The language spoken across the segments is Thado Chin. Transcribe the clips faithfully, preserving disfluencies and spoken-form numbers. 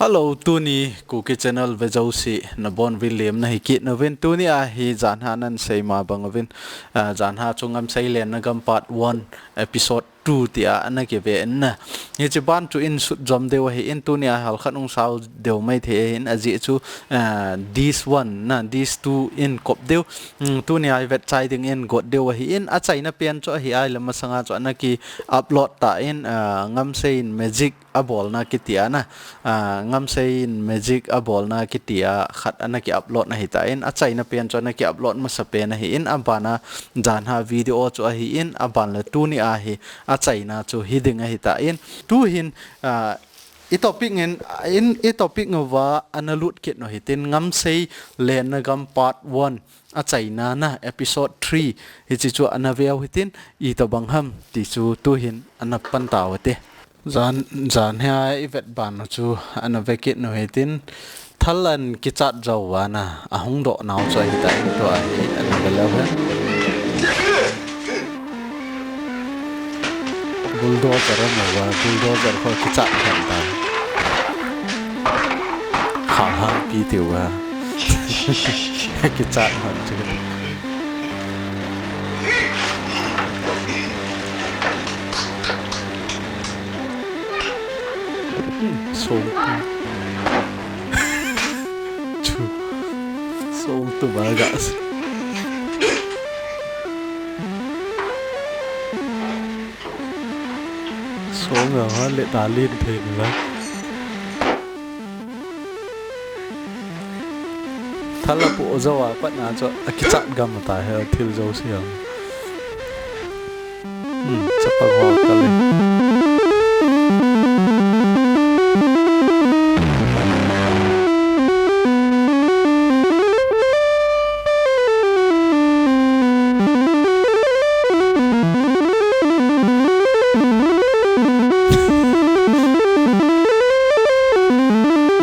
Hello, tuni Kuki Channel vejouse nabonuvin lemna hikit nauvin. Tuni ahi janhi nan seima bang uvin, ah, janhi chu Ngamsei lenna gam part one episode two tia ana kive in na. Hiche ban chu in sut jom diu ahin, tuni a halkhat hung sao diu maithei ahin, ajeh chu, ah, this one na, this two in kop diu. Hmm, tuni a ivet chai dingin got diu ahin, achaina pen chu ahi ahile masanga chu ana ki upload tan, ah, Ngamsei in magic abolna kiti a na, ah, Ngamsei in magic abolna kiti a khat ana ki upload na ahitan, achaina pen chu ana ki upload masa pen ahin, abana janhi video chu ahin, aban le tuni ahi achaina chu hiding ahitan. Tuhin, ah, i topic in, in, i topic uva ana lut kit u hitin, Ngamsei lenna gam part one achaina na episode three hiche chu ana veu hitin, itobang ham ti chu tuhin ana pan tau hite. Jan, janhi a ivet ban u chu ana ve kit u hitin, thal ana kichat jou uva na, ahung doh nau chu ahitan, tua hi ana ve leu hen. Bulldozer amu uva, bulldozer ho kichat hen ta. Khalhangpi tiu va. Kichat hen chu. Song. Chu. Song tu ba ga. Song a ha le ta lin thei ni la. Thal apoh jou a pat na chu akichat gam ta hi thil jouse a. Hmm, chapang ho kal e.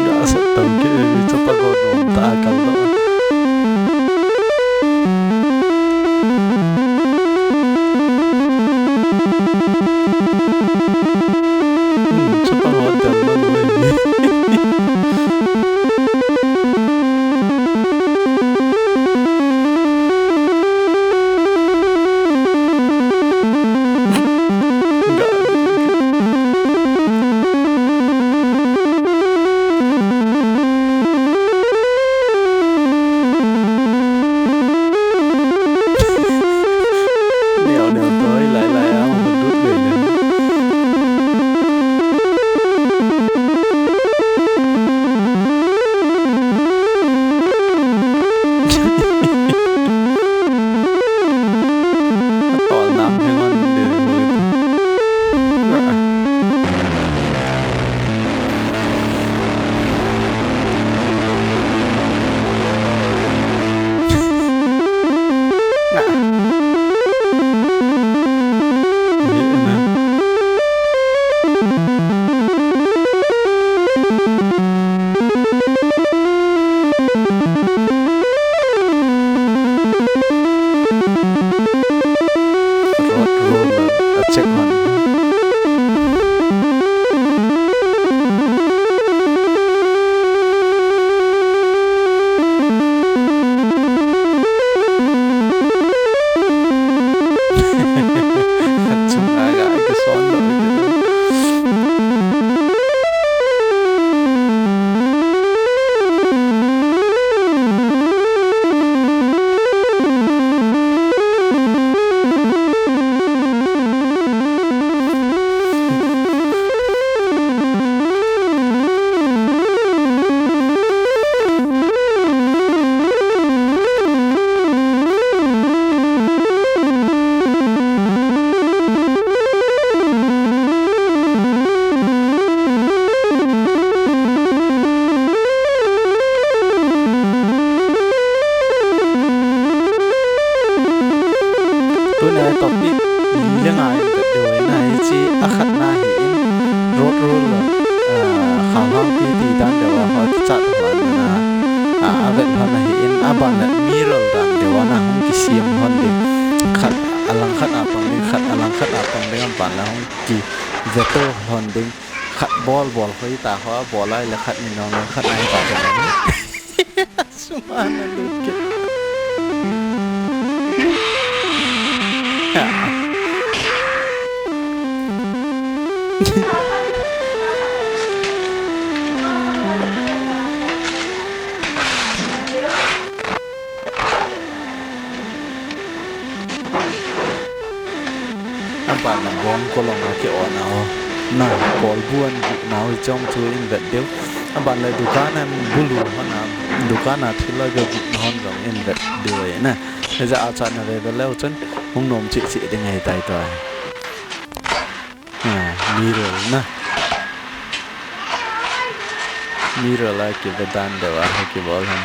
Ga sat tau ke, eh, chapang ho nom ta kal lo. Hmm, chapang ho del lo e. Neo neo toi lai lai a hung lut le le. Tol nam he ngon de. Road roller a check hon. Achung a ga kison lo. Tuni a topic li le nga in vet deu in ahi, hiche a khatna hi in road roller, ah, khalhangpi ti dan deu a ho kichat hon na, ah, a vet hon ahi in, aban le mirror dan deu a na hung kisem hon ding, khat a langkhat a pang ding, khat a langkhat a pang ding, aban le hung kiveto hon ding. Khat bol bol hoi ta ho, bol ai le khat ni nong nong khat nai ta ta. Suma na lut ke. Aban na bong kolong a ke on a ho. Na, kolbu an gupna ho chong chu in vet diu. Aban le dukan an bulu hon a, dukan a thil a gupna hon jong in vet diu ahi na. Hijeh a chan na ve ve leu chun, hung nom cheh cheh ding ahi tai tua. Ah, mirror na. Mirror la kive dan deu a, kibol han.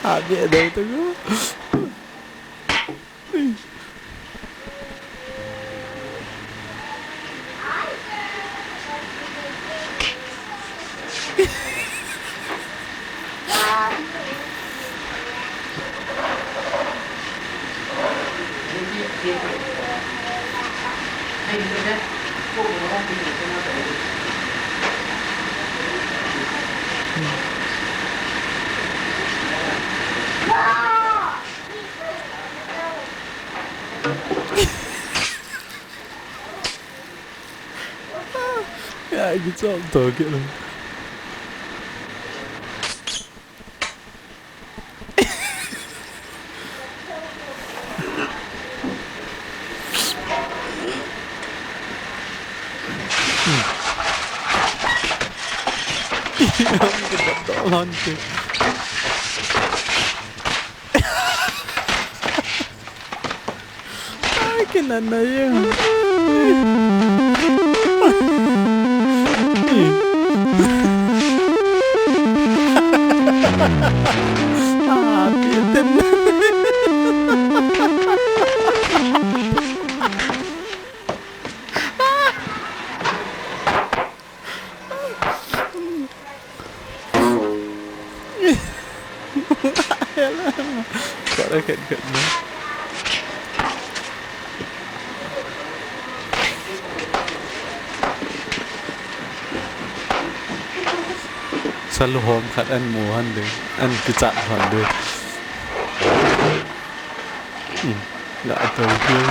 Abi ada tu. Ya, kichom to ke. Hon ke, hon ke. Ai, ke nana ya. Ah, peten. Para khat khat na. Salu hom khat an mu han de, an kichat han de. Hmm. Ga to hiu.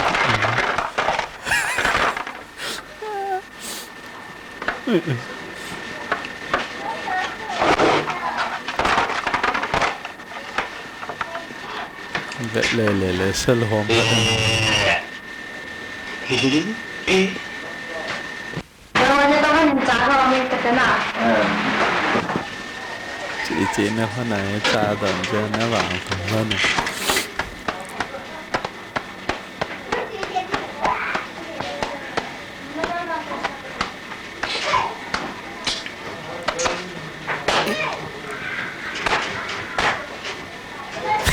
Vet le le le, sel hom. Chi chi na hona e cha don je na vang ko hona.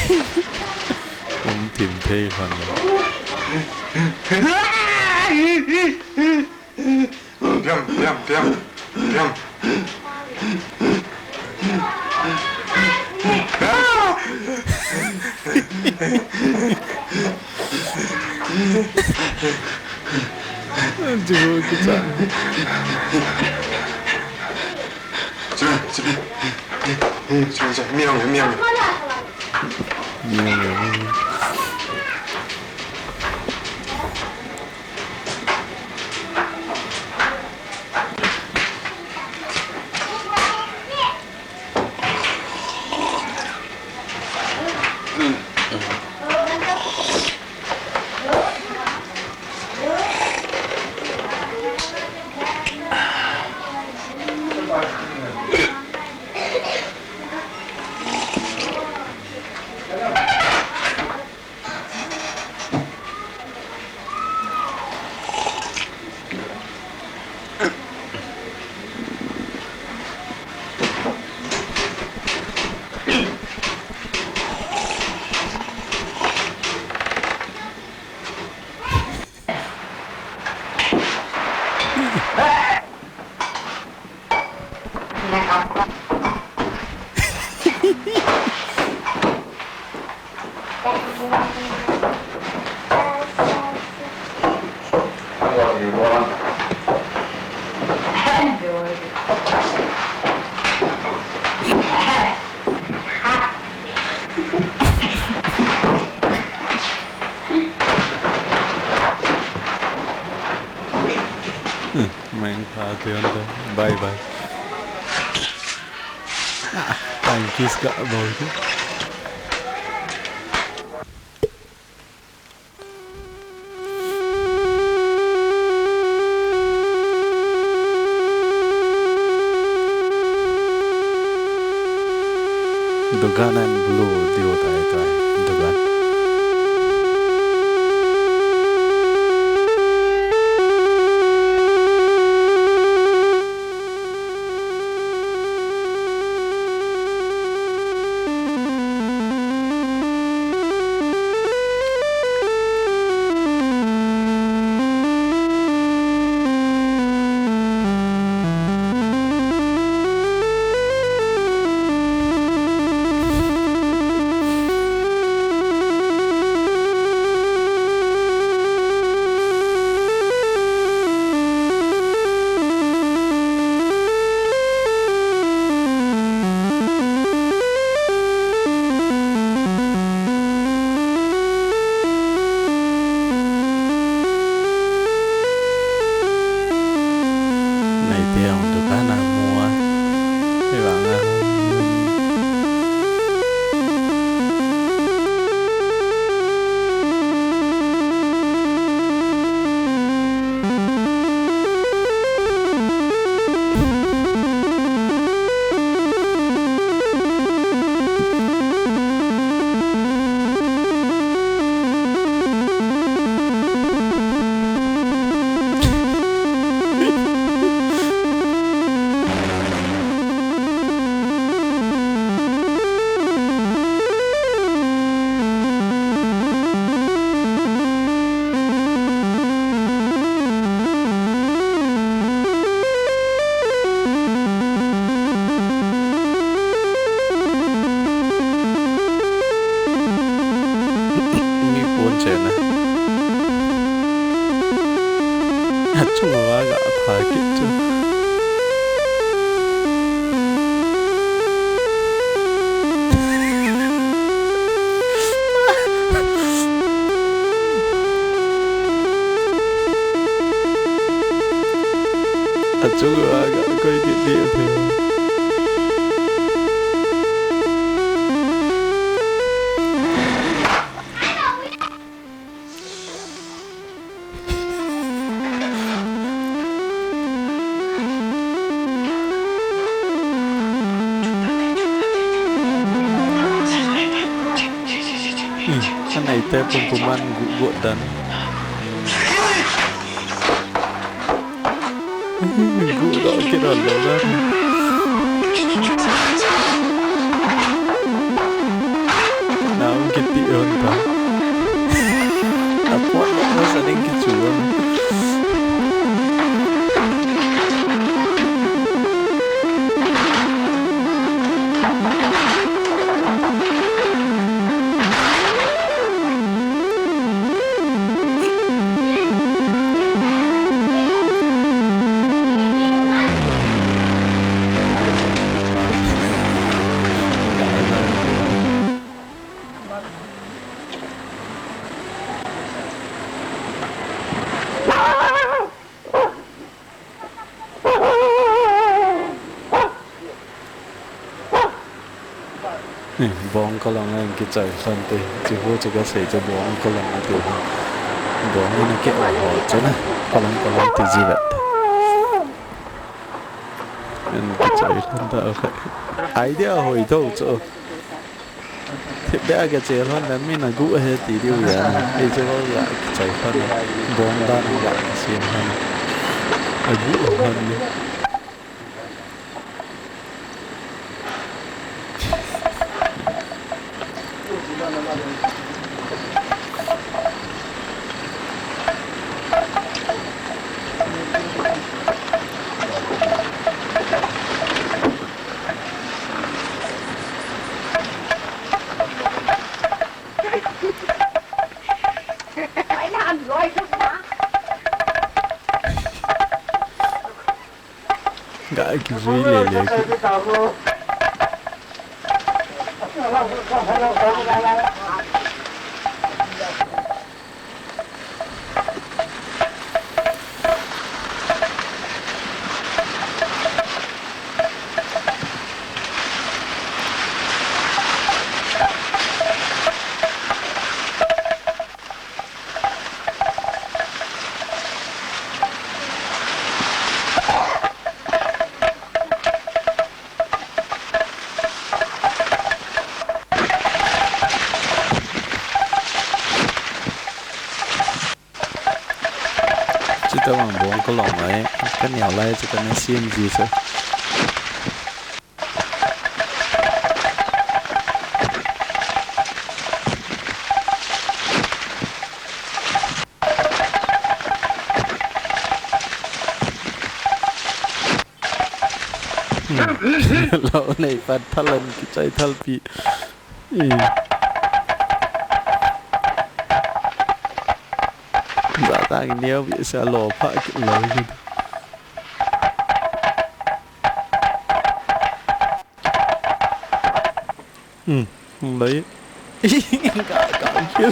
Um thim thei lhon lo. Piang, piang, piang, piang. Chu kicha. Chu, chu. Chu, chu. Miang, miang. Miang, miang. Main pha te on to. Bye bye. Ah, time kiss ka bol tu. Dugan and blue diu tai tai. Dugan. Naite ang dukan a mu a. Hivang a. Mi pon chena. Achung a ga pha kit chu. Achung a ga koi kit ding ahi. Hmm, anei te pum pum an gu gu dan. Gu gu kit dan lo dan. Nau kiti hon ta. Apot mo sa ding kichu hon. Ni, bong kalong a kichai lhon te, chi hu chu kasei chu bong kalong a ti hu. Bong in a ke o ho chu na, kalong kalong ti ji vet. En kichai lhon ta kha. Idea hoi tho chu. Thip be a kichai lhon le min a gu he ti diu ya na. Ei chu ya kichai lhon le. Bong dan a ya kisem lhon. A gu lhon ni. Ga kijui le le ki. Chuta vang bong kalong lai, ka neo lai chu kana sem ji chu. Hmm. Lo nei pan thalan kichai thalpi. Eh. Za ta ki neo bi sa lo pha ki lo ki. Hmm. Hung lai. Ka, ka, ka.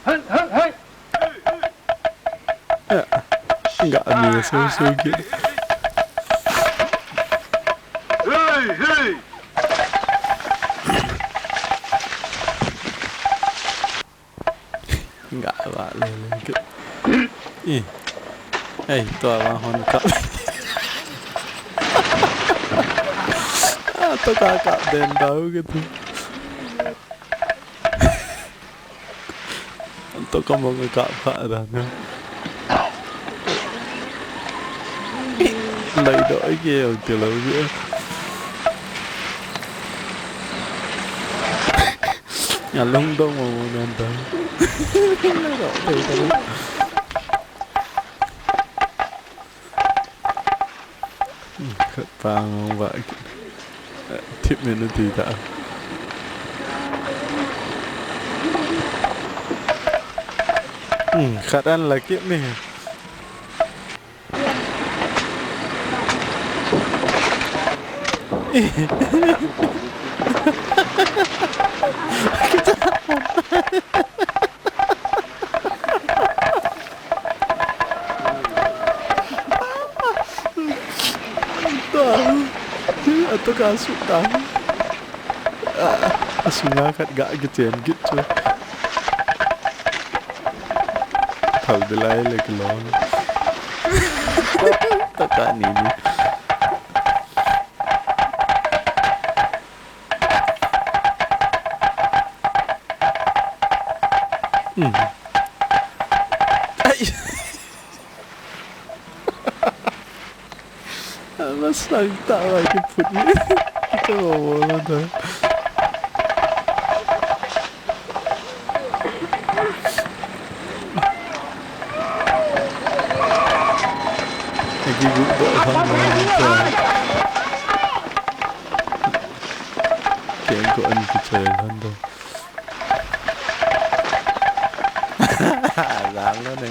Hei, hei, hei. Nga mi so so ki. Hei, hei. Nga va le le ki. I. Hei, tua va hon kap. Ah, to ka kap den dau ki tu. Anto ka mong ka pha da na. Lai do ai ke o te lo ke. Nga long dong mo mo nan da. Lai do ai ke. Khat pa ngong ba. Thip me nu ti ta. Hmm, khat an la kip me. Tua. Atu ka su ta. Ah, asunga khat ga kichen kit chu. Thal bilai le kilon. Taka ni ni. Hmm. Ai. Masang tah a kiphut ni. Kita bawa mana. Lagi guk dok hang ni ta. Keng ko an kichai hang do. Jam lou ne.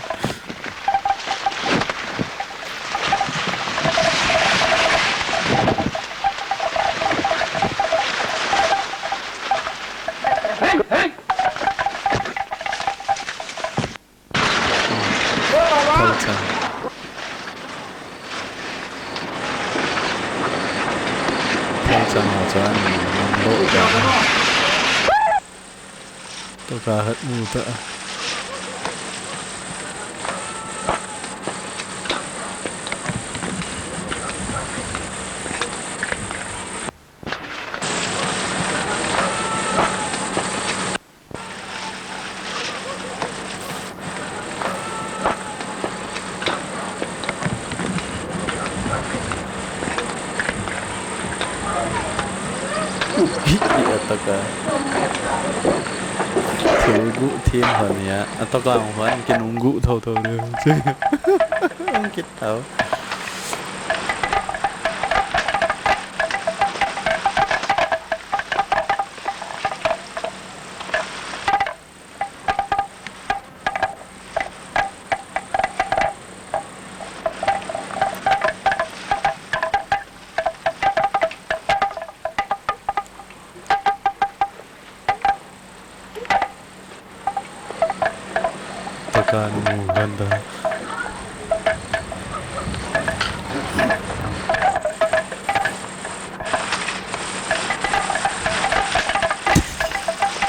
Thei chang. Thei chang ho chang ni, nam lo da. Toka hat mu ta. Hi, hi, atoka. Thil guh thim hon ya. Atoka hon kinung guh tho tho le. Ang kit tho. Taka nu ganda.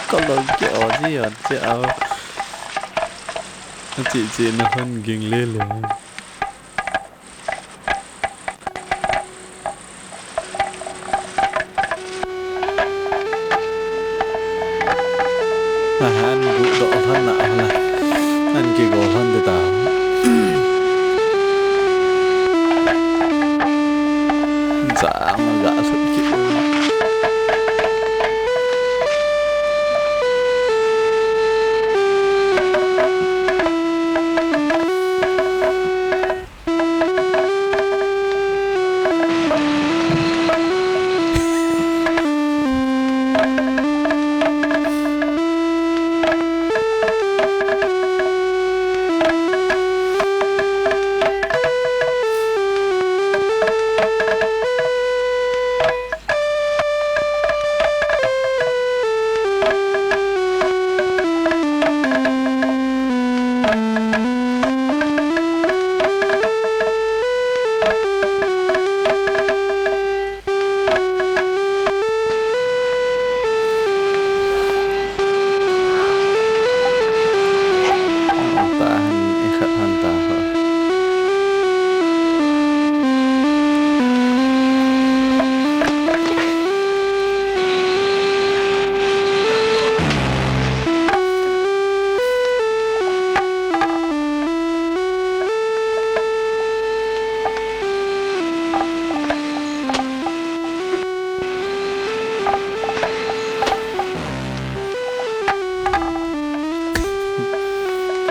Kalon ke o ji yon che o. Che che na hon ging le le. Ahan bu do han na ala. An ke go han de ta. Za ma ga su ki.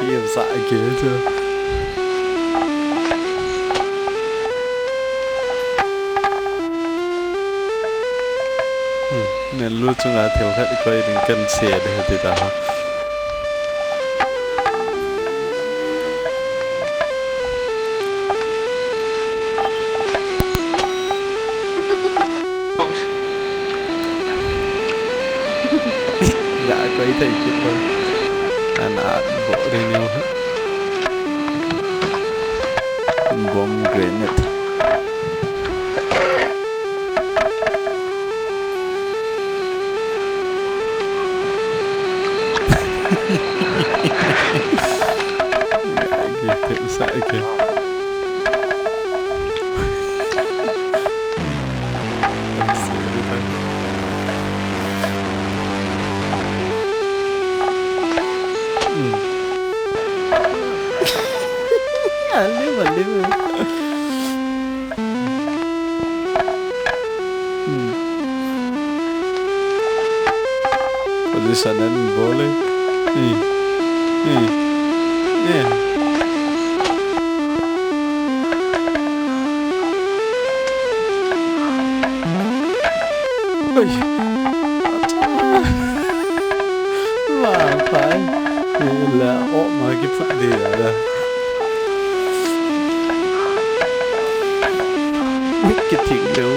Hiam sa ke chu. Hmm, nen lu chunga thil khat koi ding kan se de ti ta ha. Ga koi thei kit lou. An at bo ri neo. Bomb grenade. Ga kit thei sa ke. Alim, alim. Sanan bole. Eh. Eh. Eh. Oi. Vang pai. La, oh, ma kiphut de la. Kithing leu.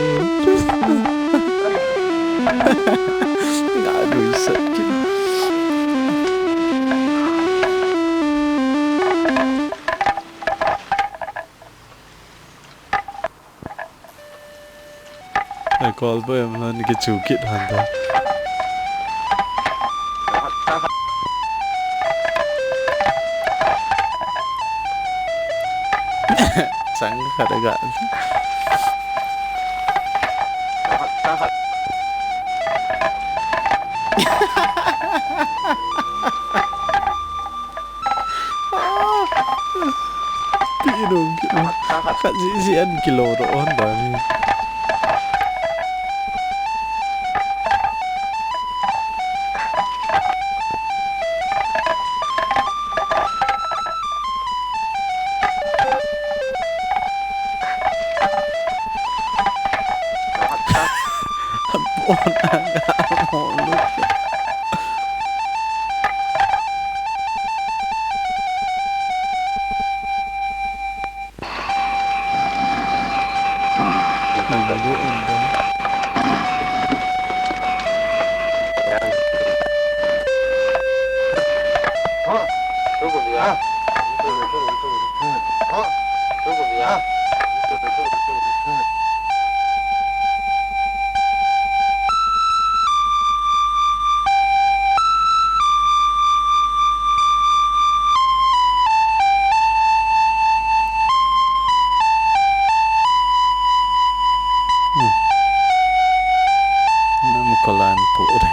Nga lui sat kit. Ai, kol bo em, lan kichu kit han ta. Chang khat a ga. Pi nung, pi nung. Khat ji ji an kilo ro on ba ni. Bon aga mo lu. Nam kolan pu re.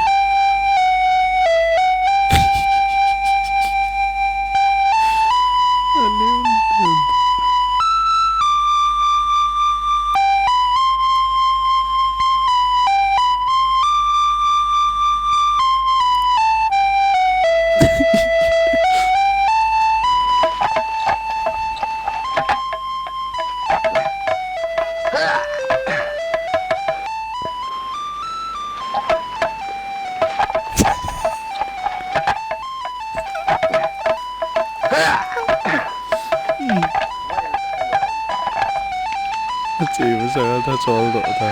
Che masang a ta chol doh ta.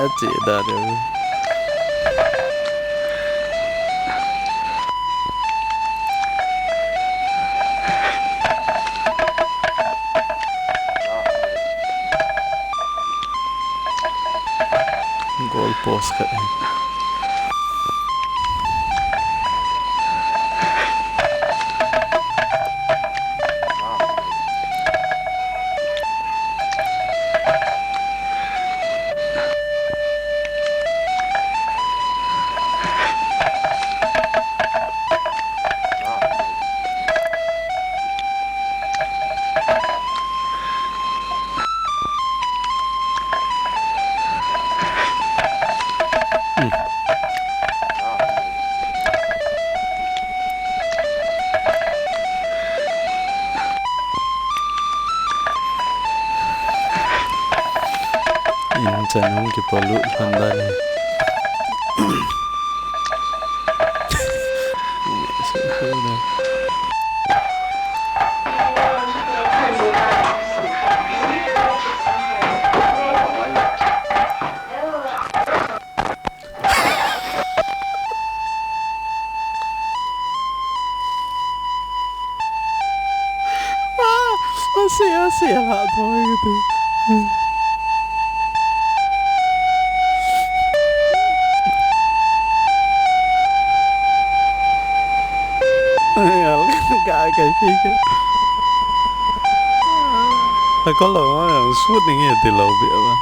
Ache da de. Goal post khat. In chan hung kipolut lhon dan hi. Ase, ase, ala thoi tu. Ai, al ka kai phi ke. Ai, ko lo ma, shoot ning e ti lo bi ba.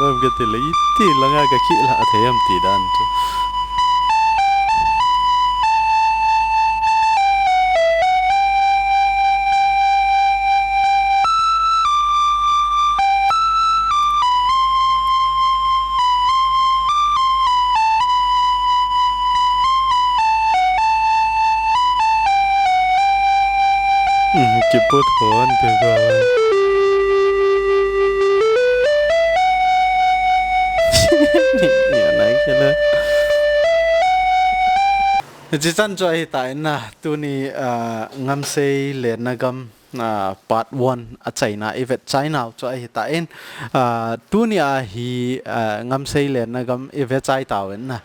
Lam kati le iti langa ka khihlah thei am ti dan chu. Hmm, kiput hon te ko. Ni, ni anai kele. Hichan chu ahi ta in na, tuni, ah, Ngamsei lenna gam, ah, part one a chaina i vet chai nau chu ahi ta in, ah, tuni a hi, ah, Ngamsei lenna gam i ve chai tau in na.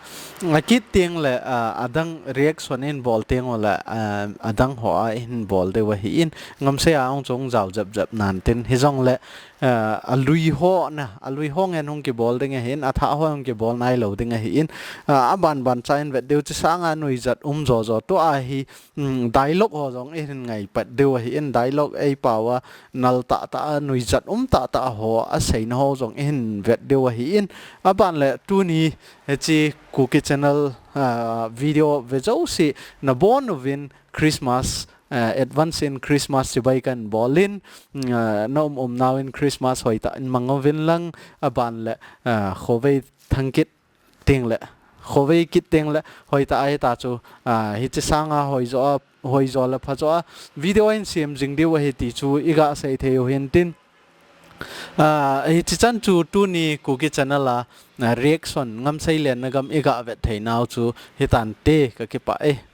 A kit teng le, ah, adang reaction in bol teng u le, ah, adang ho a hin bol deu ahi in, Ngamsei a ong chung jau jep jep nan tin hi jong le, ah, a lui ho na, a lui ho ngen hung kibol ding ahi in, a thah ho hung kibol nai lo ding ahi in, ah, a ban ban cha in vet deu chi sanga nuijat um jo jo tu a hi, um, dialogue ho jong i hin ngai pat deu ahi in, dialogue ei pau a nal tah tah a nuijat um tah tah ho a seina ho jong i hin vet deu ahi in, a ban le tuni hichi Kuki channel, ah, video ve jo si na bon uvin Christmas, ah, advance in Christmas chibai kan bol in, ah, na um um nau in Christmas hoi tah in mang uvin lang a ban le, ah, khovei thang kit teng le, khovei kit teng le, hoi ta ahi ta chu, ah, hichi sanga hoi jo a, hoi jo le pha jo a, video in siam jing deu ahi ti chu i ga sei thei u hin tin. Ah, hichi chan chu tuni Kuki channel a, ah, reaction Ngamsei lenna gam i ga vet thei nau chu hi tan te ka kipah e.